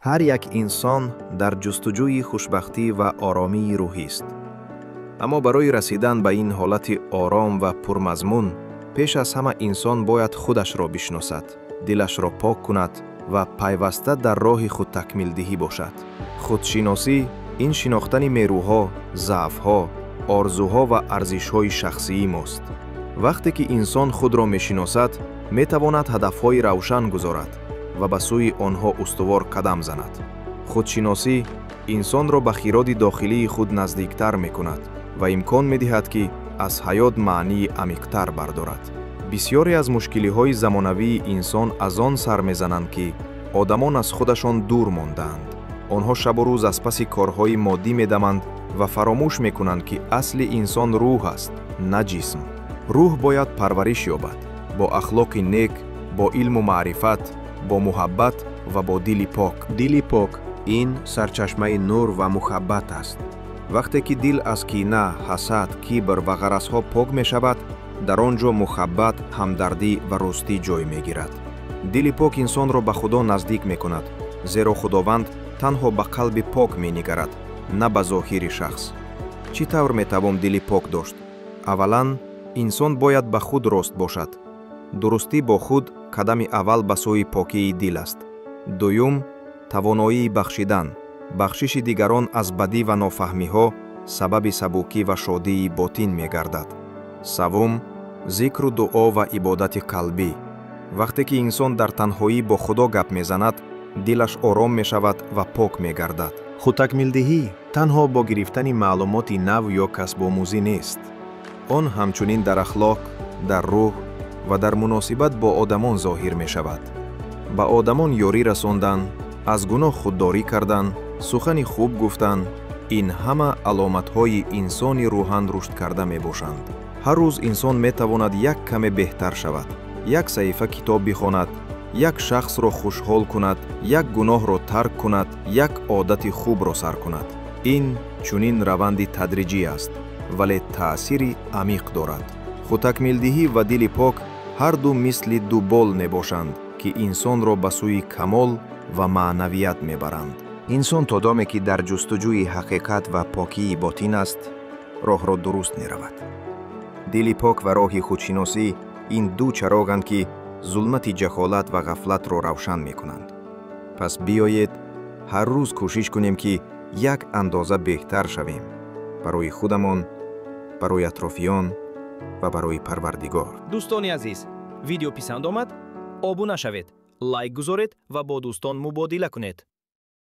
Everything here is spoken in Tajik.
Ҳар як инсон дар ҷустуҷӯи хушбахтӣ ва оромии рӯҳист. Аммо барои расидан ба ин ҳолати ором ва пурмазмун, пеш аз ҳама инсон бояд худашро бишносад, дилашро пок кунад ва пайваста дар роҳи худтакмилдиҳӣ бошад. Худшиносӣ ин шинохтани мерӯҳо, заъфҳо, орзуҳо ва арзишҳои шахсии мост. Вақте ки инсон худро мешиносад, метавонад ҳадафҳои равшан гузорад ва ба сӯи онҳо устувор қадам занад. Худшиносӣ инсонро ба хироди дохилии худ наздиктар мекунад ва имкон медиҳад, ки аз ҳаёт маънии амиқтар бардорад. Бисёре аз мушкилиҳои замонавии инсон аз он сар мезананд, ки одамон аз худашон дур мондаанд. Онҳо шабу рӯз аз паси корҳои моддӣ медаманд ва фаромӯш мекунанд, ки асли инсон рӯҳ аст, на ҷисм. Рӯҳ бояд парвариш ёбад бо ахлоқи нек, бо илму маърифат, бо муҳаббат ва бо дили пок. Дили пок ин сарчашмаи нур ва муҳаббат аст. Вақте ки дил аз кина, ҳасад, кибр ва ғаразҳо пок мешавад, дар он ҷо муҳаббат, ҳамдардӣ ва ростӣ ҷой мегирад. Дили пок инсонро ба Худо наздик мекунад, зеро Худованд танҳо ба қалби пок менигарад, на ба зоҳири шахс. Чӣ тавр метавон дили пок дошт? Аввалан, инсон бояд ба худ рост бошад. Дурустӣ бо худ қадами аввал ба сӯи покии дил аст. Дуюм, тавоноии бахшидан. Бахшиши дигарон аз бадӣ ва нофаҳмиҳо сабаби сабукӣ ва шодии ботин мегардад. Саввум, зикру дуо ва ибодати қалбӣ. Вақте ки инсон дар танҳоӣ бо Худо гап мезанад, дилаш ором мешавад ва пок мегардад. Худтакмилдиҳӣ танҳо бо гирифтани маълумоти нав ё касбомӯзӣ нест. Он ҳамчунин дар ахлоқ, дар рӯҳ ва дар муносибат бо одамон зоҳир мешавад. Ба одамон ёрӣ расондан, аз гуноҳ худдорӣ кардан, сухани хуб гуфтан — ин ҳама аломатҳои инсони рӯҳан рушдкарда мебошанд. Ҳар рӯз инсон метавонад як каме беҳтар шавад: як саҳифа китоб бихонад, як шахсро хушҳол кунад, як гуноҳро тарк кунад, як одати хубро сар кунад. Ин чунин раванди тадриҷӣ аст, вале таъсири амиқ дорад. Худтакмилдиҳӣ ва дили пок ҳарду мисли ду бол мебошанд, ки инсонро ба сӯи камол ва маънавият мебаранд. Инсон то доме ки дар ҷустуҷӯи ҳақиқат ва покии ботин аст, роҳро дуруст меравад. Дили пок ва роҳи худшиносӣ ин ду чароғанд, ки зулмати ҷаҳолат ва ғафлатро равшан мекунанд. Пас биёед, ҳар рӯз кӯшиш кунем, ки як андоза беҳтар шавем барои худамон, барои атрофиён ва барои Парвардигор. Дӯстони азиз, видео писанд омад? Обуна шавед, лайк гузоред ва бо дӯстон мубодила кунед.